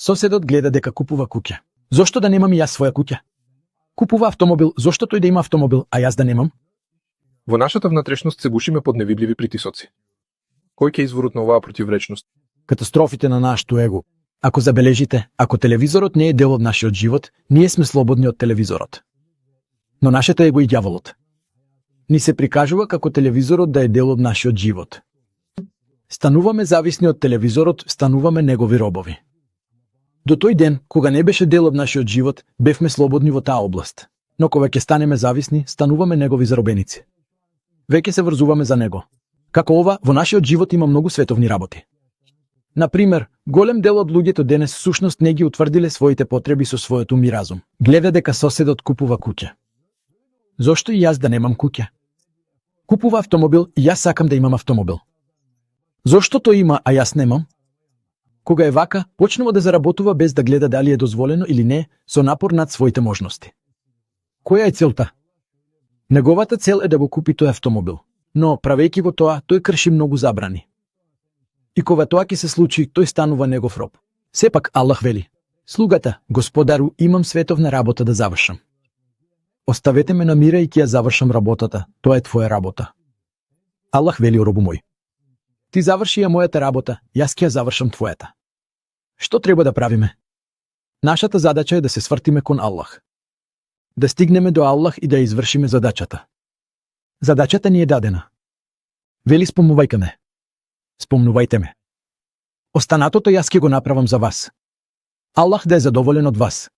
Соседот гледа дека купува куќа. Зошто да немам и јас своја куќа? Купува автомобил, зошто тој да има автомобил, а јас да немам? Во нашата внатрешност се бушиме под невидливи притисоци. Кој ќе изворот на оваа противречност? Катастрофите на нашето его. Ако забележите, ако телевизорот не е дел од нашиот живот, ние сме слободни од телевизорот. Но нашето его и ѓаволот. Ни се прикажува како телевизорот да е дел од нашиот живот. Стануваме зависни од телевизорот, стануваме негови робови. До тој ден, кога не беше дел од нашиот живот, бевме слободни во таа област. Но кога ќе станеме зависни, стануваме негови заробеници. Веќе се врзуваме за него. Како ова, во нашиот живот има многу световни работи. Например, голем дел од луѓето денес сушност не ги утврдиле своите потреби со својот ум и разум. Гледа дека соседот купува куќа. Зошто и јас да немам куќа? Купува автомобил и јас сакам да имам автомобил. Зошто тој има, а јас немам? Кога е вака, почнува да заработува без да гледа дали е дозволено или не, со напор над своите можности. Која е целта? Неговата цел е да го купи тој автомобил, но правејќи го тоа, тој крши многу забрани. И кога тоа ќе се случи, тој станува негов роб. Сепак Аллах вели: слугата, Господару, имам световна работа да завршам. Оставете ме на мира и ќе ја завршам работата, тоа е твоја работа. Аллах вели: робу мој, ти заврши ја мојата работа, јас ќе ја завршам твојата. Што треба да правиме? Нашата задача е да се свртиме кон Аллах. Да стигнеме до Аллах и да ја извршиме задачата. Задачата ни е дадена. Вели: спомнувајте ме. Спомнувајте ме. Останатото јас ќе го направам за вас. Аллах да е задоволен од вас.